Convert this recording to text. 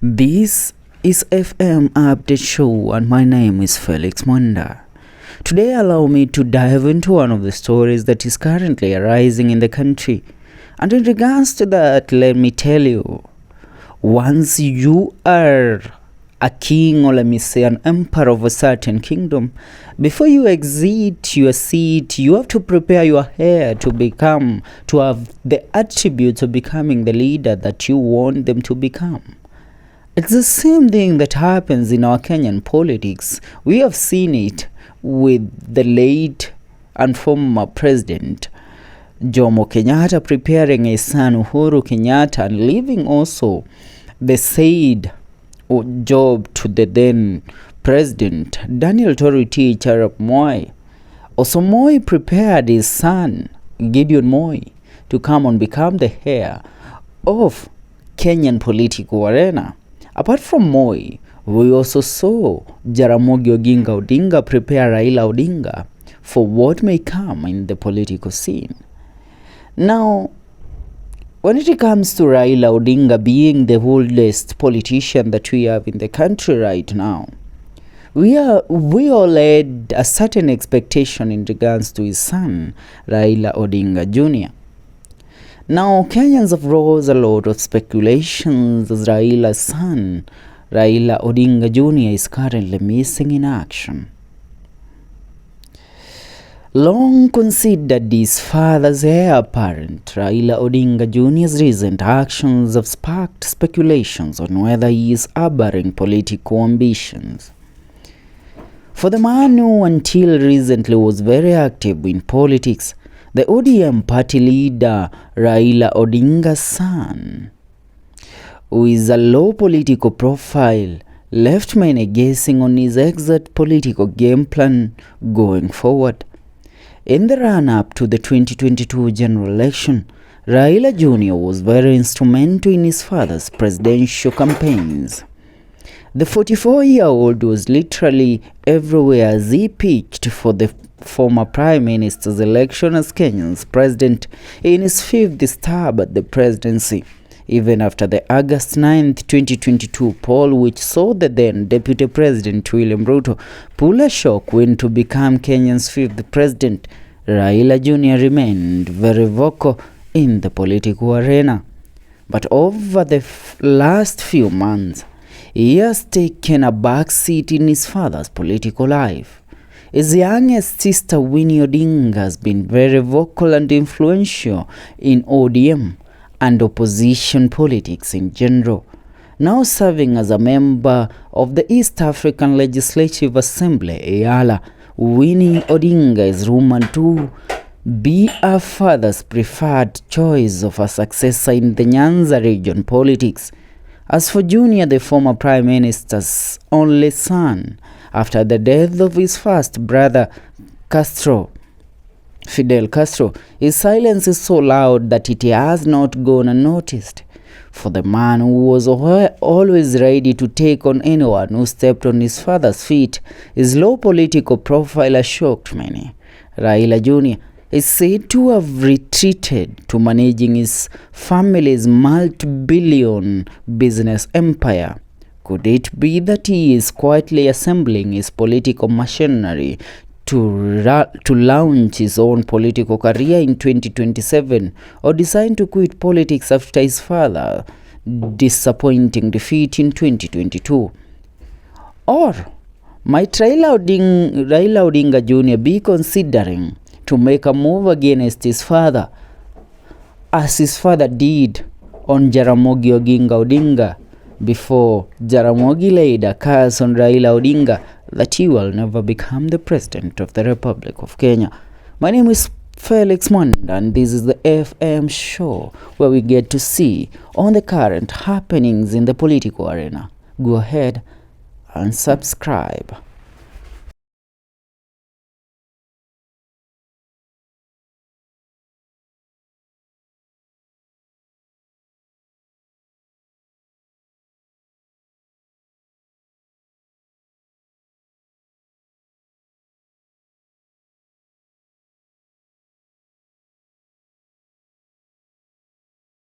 This is FM Update Show and my name is Felix Mwanda. Today allow me to dive into one of the stories that is currently arising in the country. And in regards to that, let me tell you, once you are a king, or let me say an emperor of a certain kingdom, before you exit your seat, you have to prepare your heir to have the attributes of becoming the leader that you want them to become. It's the same thing that happens in our Kenyan politics. We have seen it with the late and former president Jomo Kenyatta preparing his son Uhuru Kenyatta and leaving also the said job to the then president Daniel Toriti Arap Moi. Also Moi prepared his son Gideon Moi to come and become the heir of Kenyan political arena. Apart from Moi, we also saw Jaramogi Oginga Odinga prepare Raila Odinga for what may come in the political scene. Now, when it comes to Raila Odinga being the oldest politician that we have in the country right now, we all had a certain expectation in regards to his son, Raila Odinga Jr. Now, Kenyans have raised a lot of speculations as Raila's son, Raila Odinga Jr. is currently missing in action. Long considered his father's heir apparent, Raila Odinga Jr.'s recent actions have sparked speculations on whether he is harboring political ambitions. For the man who until recently was very active in politics, the ODM party leader Raila Odinga's son, who is a low political profile, left many guessing on his exact political game plan going forward. In the run-up to the 2022 general election, Raila Jr. was very instrumental in his father's presidential campaigns. The 44-year-old was literally everywhere as he pitched for the former Prime Minister's election as Kenya's president in his fifth stab at the presidency, even after the August 9, 2022 poll which saw the then Deputy President William RUTO pull a shock win to become Kenya's fifth president. Raila Jr. remained very vocal in the political arena. But over the last few months, he has taken a back seat in his father's political life. His youngest sister Winnie Odinga has been very vocal and influential in ODM and opposition politics in general. Now serving as a member of the East African Legislative Assembly, EALA, Winnie Odinga is rumored to be her father's preferred choice of a successor in the Nyanza region politics. As for Junior, the former Prime Minister's only son, after the death of his first brother Fidel Castro, his silence is so loud that it has not gone unnoticed. For the man who was always ready to take on anyone who stepped on his father's feet, his low political profile has shocked many. Raila Jr. is said to have retreated to managing his family's multi-billion business empire. Could it be that he is quietly assembling his political machinery to launch his own political career in 2027, or decide to quit politics after his father's disappointing defeat in 2022? Or might Raila Odinga Jr. be considering to make a move against his father, as his father did on Jaramogi Oginga Odinga, before Jaramogi laid a curse on Raila Odinga that he will never become the president of the Republic of Kenya? My name is Felix Mwanda and this is the FM show where we get to see on the current happenings in the political arena. Go ahead and subscribe.